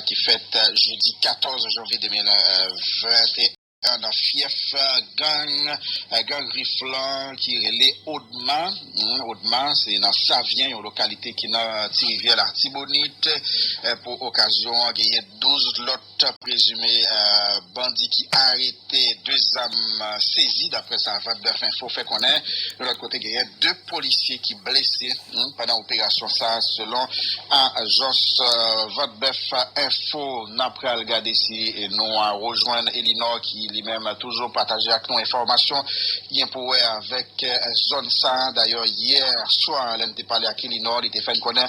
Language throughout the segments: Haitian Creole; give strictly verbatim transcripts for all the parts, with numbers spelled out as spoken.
ki fèt jedi katòz janvye de mil venteyen nan fyèf gang, gang Grif lan ki rele Odma. Hmm, Odma, se nan Savyen, yon lokalite ki nan Ti Rivyè Latibonit. Eh, pou okazyon an, genyen douz lòt prezime, eh, bandi ki arete, de zam, eh, sezi, daprè sa Vant Bèf Enfo fè konnen. De lòt kote, genyen de polisye ki blese, hmm, pandan operasyon sa a, selon ajans, eh, Vant Bèf Enfo. N ap pral gade si, eh, nou, eh, rejwenn Elinor ki li menm toujou pataje ak nou enfòmasyon ki gen pou wè avèk, eh, zòn sa a. Dayè, yè swa, lè n te pale ak Elinor, li te fè n konnen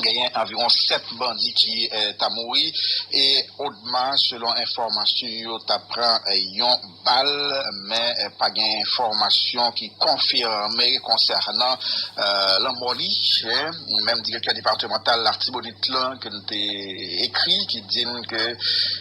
genyen anviwon sèt bandi ki, eh, ta mouri. E Odma, selon enfòmasyon yo, ta pran, eh, yon bal, men, eh, pa gen enfòmasyon ki konfime konsènan, eh, lanmò li. Eh, menm direktè depatmantal Latibonit lan, ke n te ekri, ki di n ke,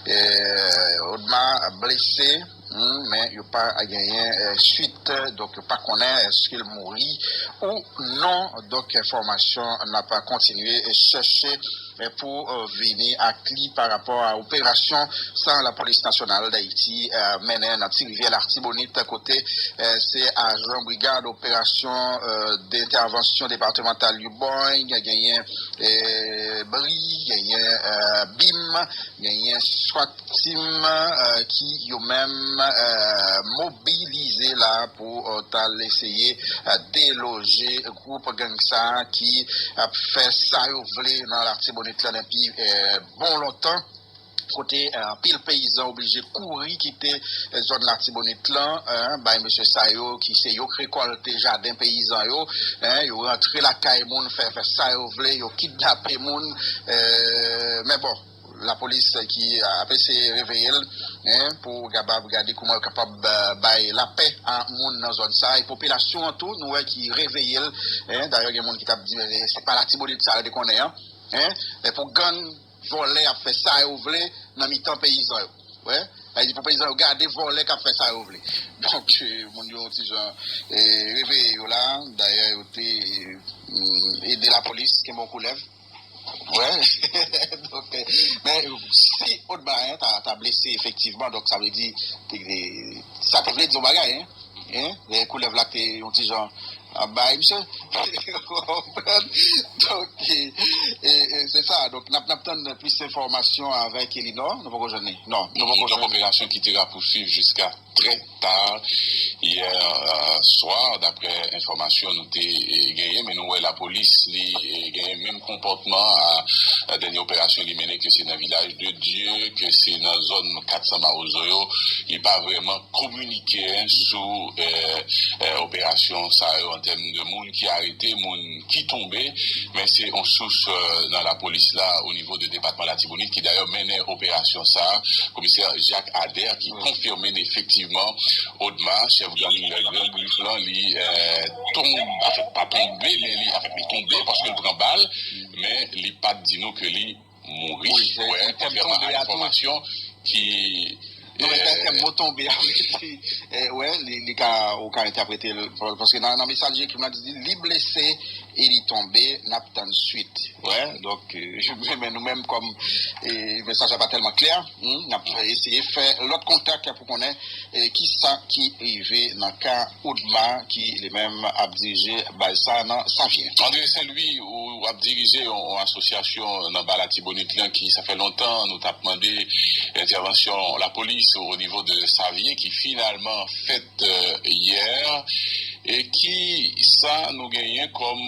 eh, Odma blese, hmm, men yo pa genyen, eh, swit, donk yo pa konnen èske l mouri ou non. Donk, enfòmasyon, n ap kontinye chèche, eh, pou, eh, vini ak li pa rapò a operasyon sa lapolis nasyonal Dayiti, eh, mennen nan Ti Rivyè Latibonit, kote, eh, se ajan brigad operasyon, eh, dentèvansyon depatmantal yo, boy, genyen, eh, bri, genyen, eh, bim, genyen swat team, eh, ki yo menm, eh, mobilize la pou, eh, t al eseye, eh, deloje gwoup gang sa a ki ap fè sa yo vle nan Latibonit lan depi, eh, bon lontan. Kote, eh, anpil peyizan oblije kouri kite, eh, zòn Latibonit lan, eh, bay mesye sa yo ki se yo k rekòlte jaden peyizan yo, eh, yo rantre lakay moun, fè, fè sa yo vle, yo kidnape moun, eh, men bon, lapolis ki ap eseye reveye l, en, pou kapab gade kòman yo kapab, eh, bay lapè a moun nan zòn sa. E popilasyon an tou, nou wè ki reveye l, en. Dayè, gen moun ki t ap di, "Men se pa Latibonit sa yo te konnen an." En, men pou gang vòlè ap fè sa yo vle nan mitan peyizan yo. Wè, sa vle di pou peyizan yo gade vòlè k ap fè sa yo vle. Donk, eh, moun yo yon ti jan, eh, reveye yo la. Dayè, yo te, eh, ede lapolis kenbe yon koulèv. Wè. Donk, eh, men si Odma, en, ta, ta blese efektivman, donk sa vle di, te, te, sa te vle di yon bagay, en. En, lè koulèv la te yon ti jan ap bay, misye. Ou konprann? Donk, e, e, e, se sa. Donk, n ap, n ap tann plis enfòmasyon avèk Elinor. Nou poko jwenn li. Non, nou poko jwenn li. Donk, operasyon ki te rapousuiv jiska trè ta yè, eh, swa, daprè enfòmasyon nou te, eh, genyen, men nou wè lapolis, li, eh, genyen menm konpòtman a, a dènye operasyon li mennen, ke se nan Vilaj de Dye, ke se nan zòn kat san Mawozo yo, li pa vrèman kominike sou, eh, eh, operasyon sa yo an tèm de moun ki arete, moun ki tonbe, men se yon sous, eh, nan lapolis la, o nivo de depatman Latibonit, ki dayè mennen operasyon sa a, komisè Jacques Adair, ki konfime n efektivman, Odma, chèf gang, gang Grif lan, li, eh, tonbe, anfèt, pa tonbe, men li, anfèt, li tonbe paske l pran bal, men li pa t di nou ke li mouri. Wi, se, wè, se tèm kontrèman tonbe a tou. Enfòmasyon ki, non, men tèm, eh, tèm mo tonbe a, eh, wè, li, li ka, ou ka entèprete l, paske nan, nan mesaj li ekri m lan, li di, li blese e li tonbe, n ap tann swit. Wè, donk, eh, men nou menm kòm, eh, mesaj la pa tèlman klè, hmm, n ap eseye fè lòt kontak pou konnen, eh, kisa ki rive nan ka Odma, ki li menm ap dirije baz sa nan Savyen. André Saint-Louis, ou ap dirije yon, yon asosyasyon nan ba Latibonit lan ki sa fè lontan nou t ap mande entèvansyon lapolis o nivo de Savyen ki finalman fèt, eh, yè. E ki sa nou genyen kòm